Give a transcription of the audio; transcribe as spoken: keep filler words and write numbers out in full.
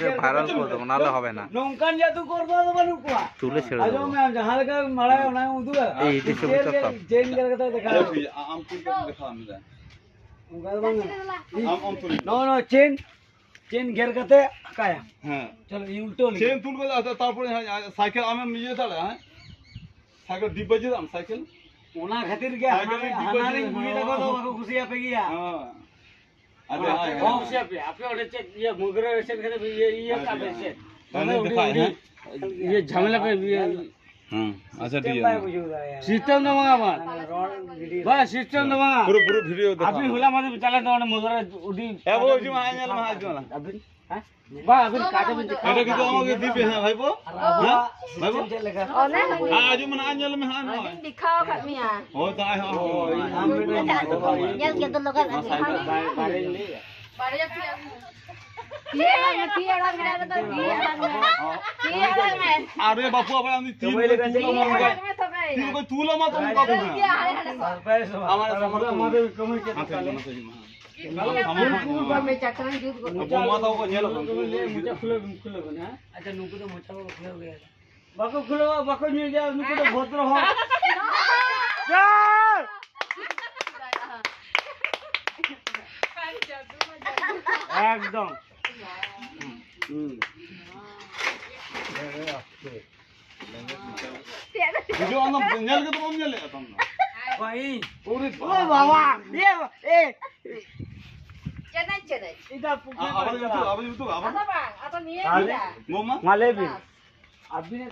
Viral ᱠᱚ ᱫᱚ, ᱚᱱᱟ ᱞᱮ ᱦᱚᱵᱮ ᱱᱟ᱾ ᱱᱚᱝᱠᱟᱱ ᱡᱟᱫᱩᱠᱚᱨ ᱫᱚ ᱟᱫᱚ ᱵᱟᱹᱱᱩᱜ ᱠᱚᱣᱟ᱾ ᱪᱩᱞᱮ ᱪᱷᱮᱲᱮ ᱟᱸᱡᱚᱢ ᱫᱚ᱾ ᱢᱮ, ᱟᱢ ᱡᱟᱦᱟᱸ ᱞᱮᱠᱟ ᱵᱟᱲᱟᱭᱟ ᱚᱱᱟ ᱩᱫᱩᱜᱟ᱾ ᱮᱭ, ᱤᱫᱤ ᱪᱮᱱ ᱥᱩᱵᱤᱫᱷᱟ ᱜᱮ-, ᱥᱟᱵ᱾ ᱪᱮᱱ ᱜᱮᱨ ᱠᱟᱛᱮ ᱫᱮᱠᱷᱟᱣ᱾ ᱟᱢ ᱛᱩᱞ ᱠᱟᱛᱮ ᱫᱮᱠᱷᱟᱣ ᱢᱮ ᱫᱟ᱾ ᱚᱱᱠᱟ ᱫᱚ ᱵᱟᱝ ᱜᱟᱱᱚᱜᱼᱟ᱾ ᱟᱢ, ᱟᱢ ᱛᱩᱞ᱾ ᱱᱚᱜᱼᱚ ᱱᱚᱣᱟ ᱪᱮᱱ, ᱪᱮᱱ ᱜᱮᱨ ᱠᱟᱛᱮ ᱟᱠᱟᱭᱟ᱾ ᱦᱮᱸ᱾ ᱪᱚᱞᱚ, ᱤᱧ ᱩᱞᱴᱟᱹᱣ ᱞᱮᱜᱮ᱾ ᱪᱮᱱ ᱛᱩᱞ ᱠᱟᱛᱮ, ᱟᱪᱪᱷᱟ, ᱛᱟᱨᱯᱚᱨᱮ ᱦᱟᱸᱜ, ᱟᱨ ᱥᱟᱭᱠᱮᱞ ᱟᱢᱮᱢ ᱤᱭᱟᱹ ᱫᱟᱲᱮᱭᱟᱜᱼᱟ, ᱦᱮᱸ? ᱥᱟᱭᱠᱮᱞ ᱰᱤᱵᱟᱹ ᱡᱮ ᱟᱢ ᱥᱟᱭᱠᱮᱞ? ᱚᱱᱟ ᱠᱷᱟᱹᱛᱤᱨ ᱜᱮ ᱥᱟᱭᱠᱮᱞ ᱦᱟᱱᱟ-, ᱰᱤᱵᱟᱹ ᱦᱟᱱᱟ ᱡᱮ, ᱨᱮᱱ ᱵᱩᱰᱷᱤ ᱛᱟᱠᱚ ᱫᱚ ᱦᱮᱸ᱾ ᱵᱟᱠᱚ ᱠᱩᱥᱤᱭᱟᱯᱮ ᱜᱮᱭᱟ᱾ ᱦᱮᱸ᱾ ᱟᱪᱪᱷᱟ, ᱚᱱᱟ ᱦᱮᱸ, ᱠᱷᱟᱹᱛᱤᱨ ᱦᱮᱸ᱾ ᱜᱮ᱾ ᱟᱯᱮ ᱚᱸᱰᱮ ᱪᱮᱫ ᱤᱭᱟᱹ ᱢᱩᱜᱽᱨᱟᱹ ᱥᱮᱫ ᱠᱟᱛᱮ ᱯᱮ ᱤᱭᱟᱹ, ᱤᱭᱟᱹ ᱟᱪᱪᱷᱟ, ᱠᱟᱜ ᱯᱮ ᱦᱮᱸ᱾ ᱪᱮᱫ? ᱛᱟᱦᱞᱮ ᱫᱚᱢᱮ ᱩᱰᱤ ᱫᱮᱠᱷᱟᱭ, ᱩᱰᱤ ᱦᱮᱸ᱾ ᱤᱭᱟᱹ ᱡᱷᱟᱢᱮᱞᱟ ᱯᱮ ᱤᱭᱟᱹ᱾ ᱦᱮᱸ, ᱟᱪᱪᱷᱟ, ᱴᱷᱤᱠ system ᱜᱮᱭᱟ᱾ ᱵᱟᱭ ᱵᱩᱡᱷᱟᱹᱣ ᱫᱟᱲᱮᱭᱟᱜᱼᱟ᱾ System ᱫᱚ ᱵᱟᱝᱟ ᱵᱟᱝ᱾ ᱢᱟᱱᱮ ᱨᱚᱲ ᱜᱤᱰᱤ ᱵᱟᱝ, system ᱫᱚ ᱵᱟᱝᱟ᱾ ᱯᱩᱨᱟᱹ, ᱯᱩᱨᱟᱹ video ᱫᱮᱠᱷᱟᱣ ᱟᱹᱵᱤᱱ ᱢᱮ᱾ ᱦᱚᱞᱟ ᱢᱟᱫᱷᱮᱨ ᱵᱤᱱ ᱪᱟᱞᱟᱣ ᱮᱱᱟ ᱚᱸᱰᱮ ᱢᱩᱜᱽᱨᱟᱹ ᱩᱰᱤ ᱮ ᱵᱟᱹᱵᱩ, ᱦᱤᱡᱩᱜ ᱢᱮ, ᱦᱟᱸᱜ ᱧᱮᱞ ᱢᱮ, ᱦᱟᱸᱜ ᱦᱤᱡᱩᱜ ᱢᱮ᱾ ᱟᱹᱵᱤᱱ? ᱦᱮᱸ? ᱵᱟᱝ, ᱟᱹᱵᱤᱱ ᱠᱟᱡ ᱟᱹᱵᱤᱱ ᱪᱮᱫ ᱮᱴᱟᱜ ᱠᱤᱪᱷᱩ ᱟᱢᱟᱜ ᱜᱮ ᱫᱤᱯ ᱦᱮᱸ, ᱵᱷᱟᱭᱯᱳ? ᱟᱨ ᱦᱮᱸ? ᱟᱵᱚᱣᱟᱜ ᱵᱷᱟᱭᱯᱳ? system ᱪᱮᱫ ᱞᱮᱠᱟ? ᱚᱱᱮ ᱦᱮᱸ, ᱦᱤᱡᱩᱜ ᱢᱮ, ᱦᱟᱸᱜ ᱧᱮᱞ ᱢᱮ, ᱦᱟᱸᱜ ᱱᱚᱜᱼᱚᱭ᱾ ᱟᱹᱰᱤᱧ ᱫᱮᱠᱷᱟᱣ ᱟᱠᱟᱫ ᱢᱮᱭᱟ᱾ ᱦᱳᱭ, ᱛᱚ, ᱟᱭ ᱦᱚᱸ, ᱦᱳᱭ, ᱦᱳᱭ, ᱟᱢ ᱦᱳᱭ, ᱢᱤᱫᱴᱟᱝ ᱦᱳᱭ, ᱫᱮᱠᱷᱟᱣ ᱦᱳᱭ, ᱢᱮ᱾ ᱧᱮᱞ ᱠᱮᱫ ᱫᱚ ᱞᱚᱜᱟ ᱦᱳᱭ, ᱠᱟᱜ ᱦᱳᱭ, ᱢᱮ᱾ ᱦᱳᱭ᱾ ᱵᱟᱨᱭᱟ ᱯᱮᱭᱟ ᱟᱹᱜᱩ᱾ ᱛᱤ ᱟᱲᱟᱝ ᱢᱮ, ᱛᱤ ᱟᱲᱟᱝ ᱢᱮ, ᱛᱤ ᱟᱲᱟᱝ ᱢᱮ᱾ ᱛᱤ ᱟᱲᱟᱝ ᱢᱮ᱾ ᱟᱨᱮ ᱵᱟᱯᱩ, ᱟᱵᱟᱨ ᱟᱢ ᱛᱤ ᱛᱤ ᱨᱮ ᱛᱩᱞᱟᱢᱟ, ᱛᱤ ᱨᱮ ᱛᱩᱞᱟᱢᱟ, ᱛᱚᱵᱮ᱾ ᱛᱤ ᱨᱮ ᱛᱩᱞᱟᱢᱟ, ᱛᱚᱵᱮ᱾ ᱦᱟᱱᱛᱮ, ᱦᱟᱱᱛᱮ, ᱦᱟᱱᱛᱮ, ᱦᱟᱱᱛᱮ᱾ ᱵᱚᱢᱟ ᱛᱟᱠᱚ ᱠᱚ ᱧᱮᱞᱚᱜ ᱠᱟᱱᱟ᱾ ᱢᱚᱪᱟ ᱠᱷᱩᱞᱟᱹᱣ ᱵᱤᱱ, ᱠᱷᱩᱞᱟᱹᱣ ᱵᱤᱱ, ᱦᱮᱸ? ᱟᱪᱪᱷᱟ, ᱱᱩᱠᱩ ᱫᱚ ᱢᱚᱪᱟ ᱠᱚ ᱠᱷᱩᱞᱟᱹᱣ ᱜᱮᱭᱟ᱾ ᱵᱟᱠᱚ ᱠᱷᱩᱞᱟᱹᱣᱟ, ᱵᱟᱠᱚ ᱧᱩᱭ ᱜᱮᱭᱟ, ᱱᱩᱠᱩ ᱫᱚ ᱵᱷᱚᱫᱨᱚ ᱦᱚᱲ᱾ ᱮᱠᱫᱚᱢ᱾ ᱦᱩᱸ᱾ ᱵᱩᱡᱷᱟᱹᱣ, ᱚᱱᱟ ᱧᱮᱞ ᱜᱮ ᱛᱚ ᱵᱟᱢ ᱧᱮᱞᱮᱫᱼᱟ ᱛᱚ ᱟᱢ ᱫᱚ᱾ ᱵᱟᱝ, ᱤᱧ᱾ ᱳᱨᱮ ᱳ ᱵᱟᱵᱟ, ᱤᱭᱟᱹ, ᱮ᱾ ᱪᱮᱱᱮᱡ, ᱪᱮᱱᱮᱡ᱾ ᱮᱴᱟᱜ ᱯᱩᱠᱷᱨᱤ ᱟ-, ᱟᱵᱟᱨ ᱠᱚᱨᱮ YouTube, ᱪᱟᱞᱟᱜ᱾ ᱟᱵᱟᱨ YouTube, ᱟᱵᱟᱨ᱾ ᱟᱫᱚ ᱵᱟᱝ, ᱟᱫᱚ ᱱᱤᱭᱟᱹ ᱛᱟᱦᱞᱮ? ᱜᱮ᱾ ᱢᱟ, ᱢᱟ᱾ ᱢᱟ ᱞᱟᱹᱭ ᱵᱤᱱ᱾ ᱟᱹᱵᱤᱱᱟᱜ